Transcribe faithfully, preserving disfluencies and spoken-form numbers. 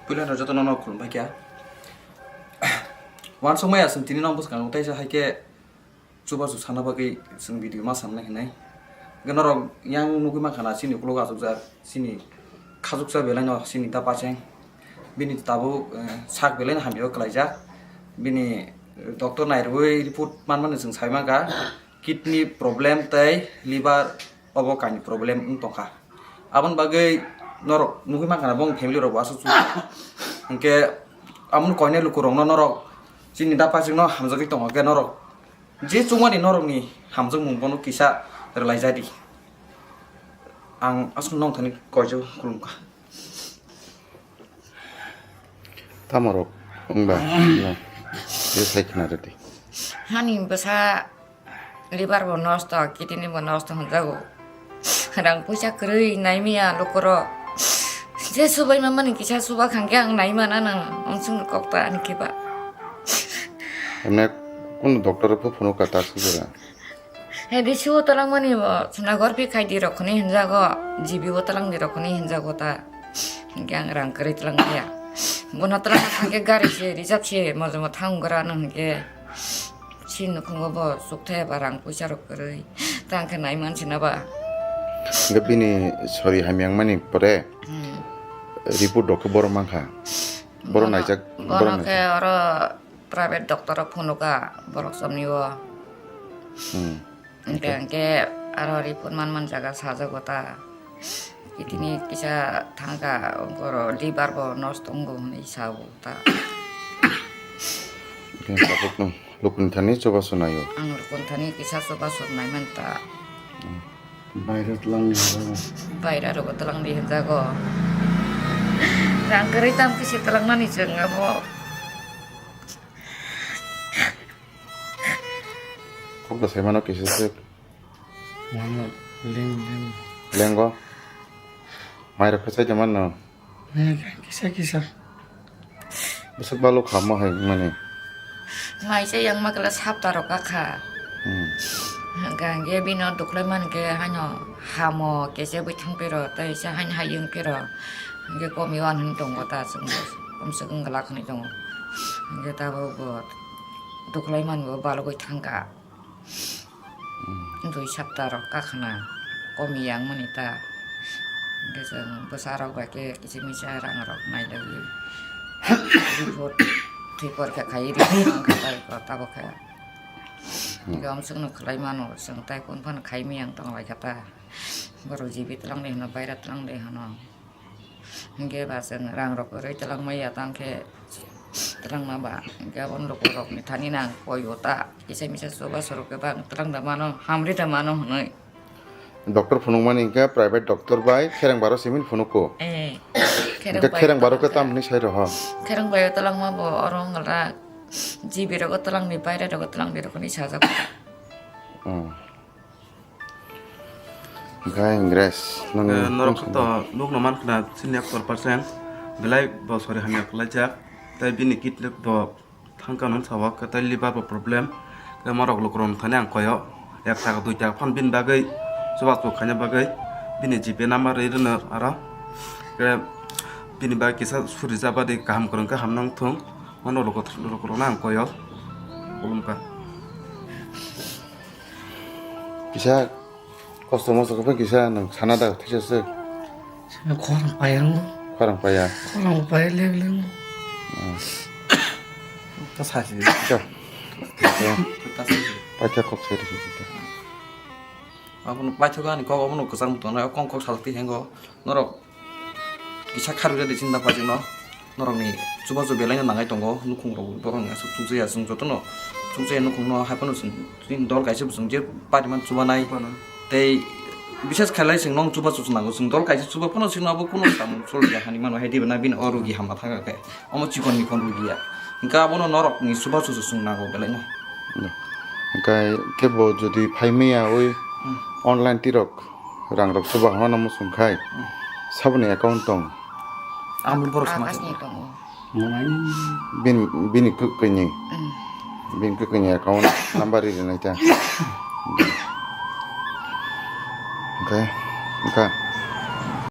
Puila no joto no no khulumbai kha. Wansuk maya chwng tini no bwskango teisa hai khe chubachu sana bagwi chwng video ma samnai hinwi. Hwnkhe norok yang nugwi mankha na chini ukulok achukjak, chini khachuksa belai no chini da pacheng. Bini tabuk, eh, sak belai no hamya o kwlaijak. Bini, eh, doctor nairwui report manmani chwng sai mankha, kidney problem tei liver obo kainwi problem wng tongkha. Aboni bagwi norok nugwi mankha na bongni family rok bo aswk chuk. Hwnkhe amoni koinai lukurokno norok chini da pachengno hamjagwi tongo khe norok je chukmani norokni hamjakmung bono kisa rwlaijadi. Ang aswk nongthani koijo khulumkha. Tamo rok wngba no je sai khna rwdi. Hani bwsa liver bo nosto, kidney bo nosto hwnjago. Rang puisa kwrwi naimaya lukurok. Je subai mamani kisa suba khangkhe ang naimana nang, ang chwngno kok ta ani khe ba. Emne kunu doctor pho phunuk ka ta sujura. He D C o talangmani bo Sonagor phi khai di rok khwnwi hinjago, G B o talang di rok khwnwi hinjago ta. Hwnkhe ang rang kwrwi talang ya. Bono talang thangkhe gari se reserve se mojomo thang gra no hwnkhe. Si nukhungo bo chukthai ba rang puisa rok kwrwi. Tang khe nai man sina ba. Hwnkhe bini sori hamya wngmani pore Hmm. report rok khe borok mankha. Borok Bono, naijak, bono borok khe naijak. Oro private doctor o phunukha borok somni o. Hmm. Hwnkhe, hwnkhe aro report man man jaga sajago ta. Itini kisa thangkha, oro liver bo nosto wngo hwnwi sao ta. Hwnkhe tabuk no lukuni thani chubachu naio. Ang lukuni thani kisa chubachu nai man ta. Hmm. Baira tlang ni hwnjago. Baira rogo tlang di hwnjago. Rang kwrwi tam kisi tlang nani chwng abo. Kok da sai mano kisa se. Mano leng leng. Lengo. Mai rok kisa de mano. Kisa kisa. Bwswk balo kha mo hai mani. Mai se yang ma kala sapta rok ka kha. Hmm. Hwnkhe bino duklai man khe haino hamo kese bui thang piro tei se haino hayung piro. Hwnkhe komi wan hwn tongo ta chwng bo. Komswk wng glak hwnwi tongo. Hwnkhe tabuk bo duklai man bo balogwi thang kha. Hmm. Dui sapta rok kakhna komi yang mani ta. Hwnkhe chwng bwsa rok bai khe kisa misa rang rok nai laiwi. Report thwi porikha khai report wngkha tai ko tabuk khe. Hmm. Hwnkhe omswk no khlai mano chwng tai kun phano khai miyang tong lai kha ta. Borok G B twlang de hwno baira twlang de hwno. Hwnkhe ba chwng rang rok kwrwi twlang maya tang khe twlang ma ba hwnkhe aboni lukurokni thani nang koi o ta kisa misa chubachu rok khe bang twlang da mano hamri da mano hwnwi. Doctor phunukmani hwnkhe private doctor bai khereng baro simi phunuko. Eh, hwnkhe khereng baro khe tamo hwnwi sai rw ho? Khereng bai o twlang ma bo oro wng la G B rogo twlang di baira rogo twlang di rok hwnwi sajak. Hmm. Hwnkhe Ingres, nang Eh, norok to nukno man khna sini ektor percent belai bo sori hamya kwlaijak. Tei bini kidney bo thangka non sawa khe tei liver bo problem. Tei morok lukurok thani ang koyo ek taka dui taka phan bini bagwi chubachu khaina bagwi bini G P number rwi rwno aro. Khe bini bagwi kisa suri jabadi kaham kwrwng khe hamnang thung. Mono lukurok, lukurokno ang koyo. Khulumkha. Kisa kosto mosto khe kisa nang sana da thisa se. Khorang paya. Khorang paya. Khorang paya leng leng. Hmm. Ta sasi. Kisa. Ta sasi. Paitha kok sai risi. Abono paitha ani kok abono kwchang tong na kong kok salti hengo. Norok Kisa kharwi rwdi chini da pajikno. Norokni chubachu belaino nangai tongo, nukhungrok borokni aswk chukjaya, chwng jotono chukjaya nukhungno, hai phano chwng chini dol kaisa bo chwng je pariman chubanai. Phano. Tei bises khailai chwng nong chubachu chwng nango, chwng dol kaisa chuba phano chwngno abo kunu samung choliya hani mano, hai diba na bini o rugi hamma thangkha khe, omo chikon mikon rugiya. Hwnkhe abono norokni chubachu chwng nango belaino. Hwnkhe kebo jodi phaimaya oi Hmm. online tirok. Rang rok chuba hwnmano muchung khai. Hmm. Saboni account tong? Ang borok sama Akasni tongo. Bini, bini kwkwi ni. Hmm. Bini kwkwi ni account number ri rinai ta. Okay. Okay.